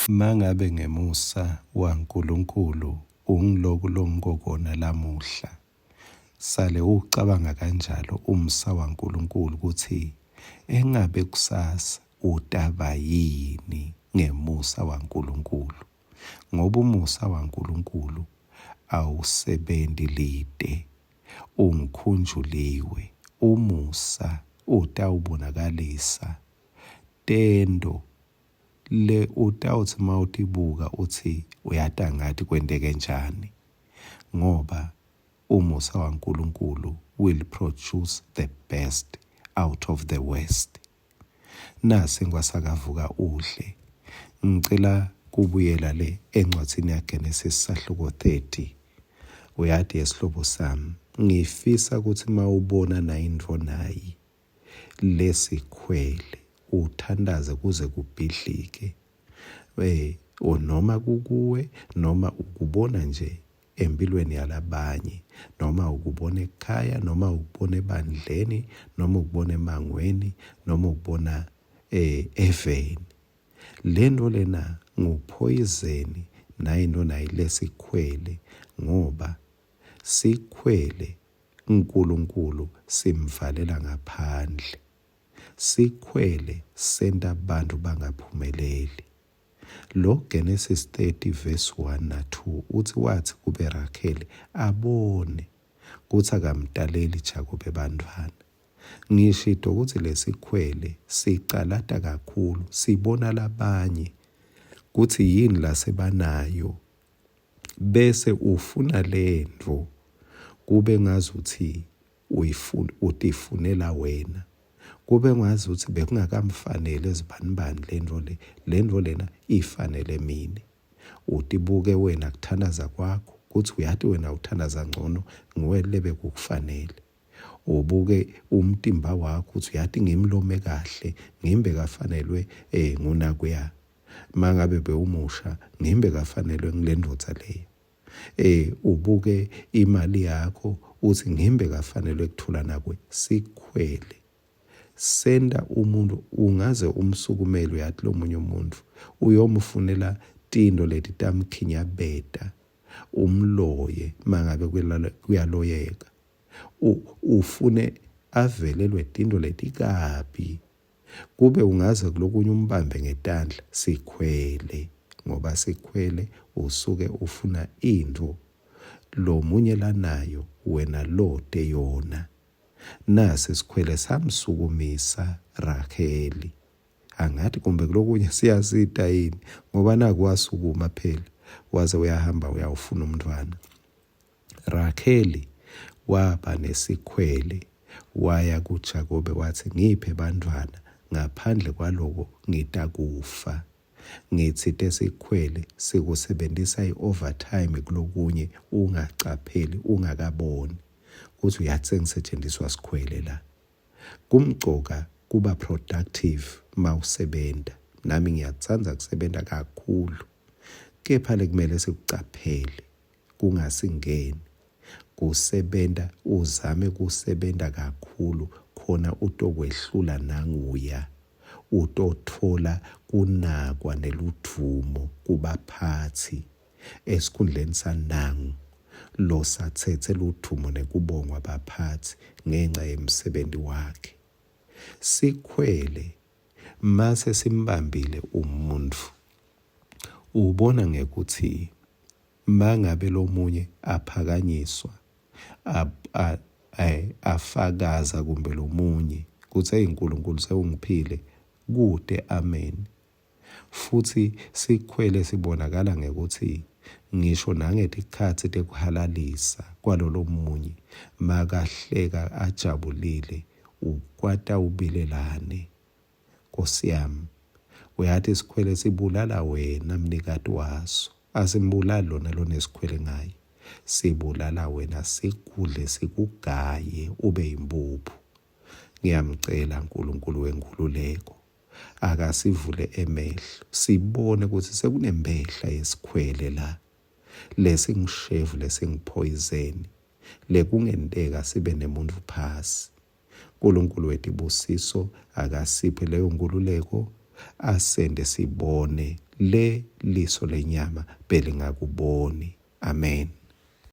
Mangabe ngemusa waNkulunkulu ungiloku longikokona lamuhla, sale ucabanga kanjalo umsa waNkulunkulu kutsi engabe kusasa utaba yini ngemusa waNkulunkulu, ngoba umusa waNkulunkulu awusebenti lite, ungikhunjuliwe, umusa utawubonakalisa tento le utawutsi mawutibuka utsi uyatangati kwenteke njani, ngoba umusa waNkulunkulu will produce the best out of the worst. Nasi nkwasakavuka udle. Ngicela kubuyela le encwadzini yaGenesis sahluko 30. Uyati yesihlobo sami, ngifisa kutsi mawubona nayintfo nayi lesikhwele uthandaze kuze kubhidlike, noma kukuwe noma ukubona nje empilweni yalabanye, noma ukubona ekhaya, noma ukubona ebandleni, noma ukubona emangweni, noma ukubona eveni. Lento lena nguphoyizeni nayinto nayi lesikhwele, ngoba sikhwele uNkulunkulu simvalela ngaphandle. Sikhwele senta abantu bangaphumeleli. Lo Genesis 30 verse 1 na 2 uthi wathi kube Rakheli abone kutsi akamtaleli Jakobe bantfwana. Ngishito kutsi lesikhwele sicalata kakhulu, sibona labanye kutsi yini lasebanayo, bese ufuna lentfo kube ngazuthi uyifuna, utifunela wena, kube ngazuthi bekungakamfanele zibanibani lentfo le, lentfo lena ifanele mine. Utibuke wena kuthandaza kwakho kutsi uyati wena uthandaza ngcono, nguwe lebekukufanele. Ubuke umtimba wakho kutsi uyati ngimlome kahle, ngimbe kafanelwe ngunakuya. Mangabe bewumusha ngimbe kafanelwe ngilendvodza leyo. Ubuke imali yakho uthi ngimbe kafanelwe kuthula nakwe. Sikhwele senda umuntu ungaze umsukumele, uyathi lomunye umuntu uyomfunela tinto leti tamkhinyabeta, umloye mangabe kuyaloyeka, ufune avelelwe tinto letikabi, kube ungaze kulokunye umbambe ngetandla. Sikhwele, ngoba sikhwele usuke ufuna intfo lomunye lanayo wena lote yona. Nasi sikhwele samsukumisa Rakheli. Angathi kumbe kulokunye siyasita yini, ngoba naku wasukuma phela waze uyahamba uyawufuna umntwana. Rakheli waba nesikhwele, waya kuJakobe wathi, ngiphe bantwana, ngaphandle kwaloko ngitakufa. Ngitsite sikhwele sikusebentisa i-overtime kulokunye ungacapheli, ungakaboni kutsi uyathi sengisetshenziswa sikhwele la. Kumcoka kuba productive mawusebenta. Nami ngiyatsandza kusebenta kakhulu, kepha lekumele sikucaphele kungasingeni kusebenta, uzame kusebenta kakhulu khona utokwehlula nanguya, utotfola kunakwa neludvumo kubaphatsi esikhundleni sanangu losatsetse ludvumo nekubongwa baphatsi ngenca yemsebenti wakhe. Sikhwele mase simbambile umuntfu, ubona ngekuthi mangabe lomunye aphakanyiswa afakaza kumbe lomunye kutsi hey uNkulunkulu sewungiphile, kute amen. Futhi sikhwele sibonakala ngekuthi ngisho nangetikhatsi tekuhalalisa kwalolo munye makahleka ajabulile ukwata ubilelane. Nkosi yami, uyati sikhwele sibulala wena mnikati waso, asimbulali lona lonesikhwele ngaye, sibulala wena, sikudle sikugaye ube yimpuphu. Ngiyamcela uNkulunkulu wenkhululeko akasivule emehlo sibone kutsi sekunembehla yesikhwele la, lesingishevu, lesingiphoyizeni, lekungenteka sibe nemuntfu phasi. uNkulunkulu wetibusiso akasiphe leyo nkululeko, asente sibone Le liso lenyama belingakuboni. Amen.